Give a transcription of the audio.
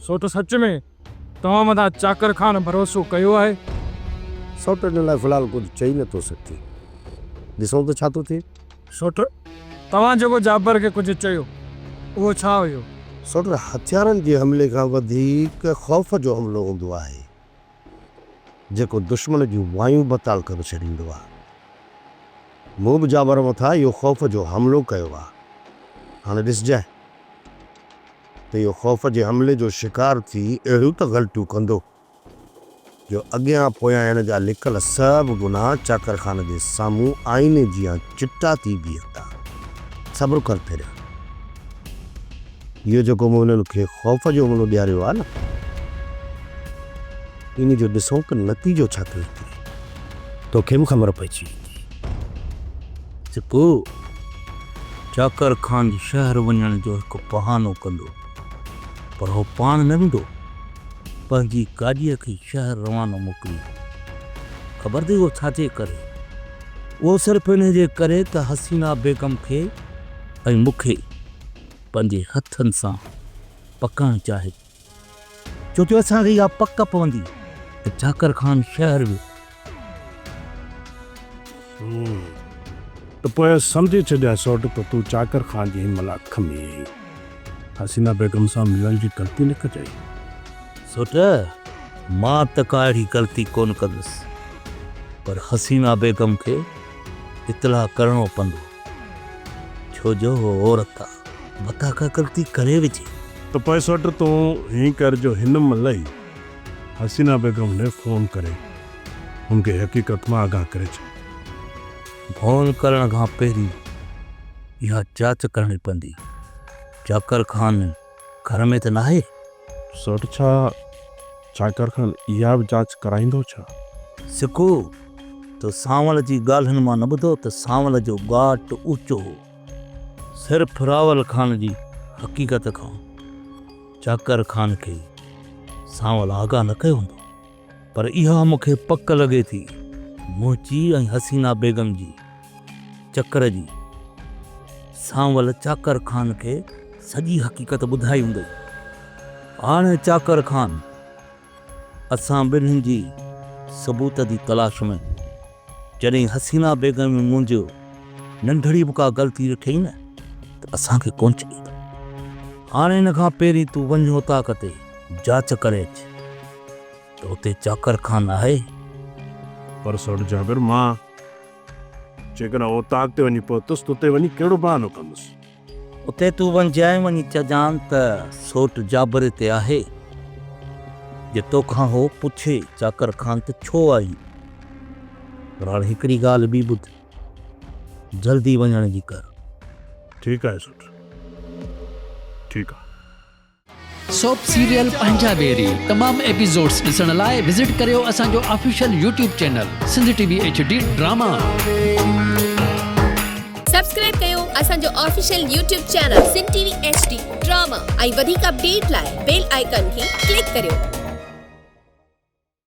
سوٽ سچ ۾ توهان مٿان چاڪر خان ڀروسو ڪيو آهي؟ سوٽ ان لاء في الحال ڪجهه چئي نه ٿو سگهجي. ڏسون ته ڇا ٿو ٿئي. سوٽ توهان جيڪو جابر کي ڪجهه چيو اهو ڇا هيو؟ سوٽ هٿيارن جي حملي کان وڌيڪ خوف جو حملو هوندو آهي. جيڪو دشمن جون وايون بتال ڪري ڇڏيندو آهي. مون به جابر مٿان اهو خوف جو حملو ڪيو آهي. هاڻي ڏسجانء. ته اهو خوف جي حملي جو شڪار ٿي اهڙيون ته غلطيون ڪندو جو اڳيان پويان هن جا لڪل سڀ گناهه چاڪر خان جي سامهون آئيني جيان چٽا ٿي بيهندا. صبر ڪر پهريان. اهو جيڪو مون هنن کي خوف جو حملو ڏياريو آهي نه، ان جو ڏسون ته نتيجو ڇا ٿو نڪري. توکي به خبر پئجي ويندي. سڪو، چاڪر خان شهر وڃڻ جو هڪ بهانو ڪندو، پر هو پاڻ نه ويندو. پنهنجي گاڏيء کي شهر روانو موڪليندو. خبر اٿئي اهو ڇا جي ڪري؟ اهو صرف انهيء جي ڪري ته حسينا بيگم کي ۽ مون کي پنهنجي هٿن سان پڪائڻ چاهي ٿو. ڇو جو اسان کي اها پڪ پوندي ته چاڪر خان شهر ويو. ته پوء سمجهي ڇڏيان سوٽ ته تون چاڪر خان جي هن مهل اک ۾ آهين. حسينا بيگم سان ملڻ جي غلطي نه ڪجانء. سوٽ، مان ته ڪا اهڙي غلطي ڪونه ڪندس، پر حسينا بيگم کي اطلاع ڪرڻو پوندو، ڇو جو هوء عورت آ. متان ڪا غلطي ڪري وجهي. ته پوء سوٽ تون هيئن ڪر جو هن مهل ئي حسينا بيگم ڏي فون ڪري هن کي حقيقت مان آگاهه ڪري ڇڏ. فون ڪرڻ کان پهرين اها جاچ ڪرڻي پوندي چاڪر خان گهر ۾ ته ناهي؟ سوٽ ڇا چاڪر خان اها به جاچ ڪرائيندو ڇا؟ سکو، تو سانول جي ڳالهين مان نه ٻڌو ته سانول جو ڳاٽ اوچو هو. صرف راول خان جي حقيقت کان چاڪر خان کي سانول آگاهه نه ڪيو هوندو. پر اها مون کي پڪ لڳي ٿي منهنجي ۽ حسينا بيگم جي چڪر جي سانول چاڪر خان کي سڄي حقيقت ٻڌائي هوندئي. هاڻي چاڪر خان اسان ٻنهين جي ثبوت جي تلاش ۾. جڏهن حسينا بيگم ۾ منهنجو ننڍڙي به ڪا غلطي ڏٺئي نه ته اسان کي ڪونه ڇڏيندو. هاڻي ان کان پهرين تون وڃ اوطاق تي جاچ ڪري اچ ته اتي چاڪر خان آهي؟ پر سوٽ جابر مان جيڪڏهن اوطاق تي وڃي پهتس ته اتي وڃي ڪهڙو بهانو ڪندس؟ اتي تون وڃجانء وڃي چئجان ته سوٽ جابر اتي آهي، جي توکان هو پڇي چاڪر خان ته ڇو آئين؟ پر هاڻي هڪڙي ڳالهه ٻي ٻڌ، جلدي وڃڻ جي ڪر. ٺيڪ آهي سوٽ، ٺيڪ آهي. سوپ سيريل پنهنجا ويري تمام ايپيسوڊس ڏسڻ لاء وزٽ ڪريو اسان جو official YouTube channel Sindh T V H D drama. Subscribe ڪيو اسان جو official YouTube channel Sindh T V H D drama ۽ وڌيڪ اپڊيٽ لاء بيل آئيڪان کي ڪلڪ ڪريو.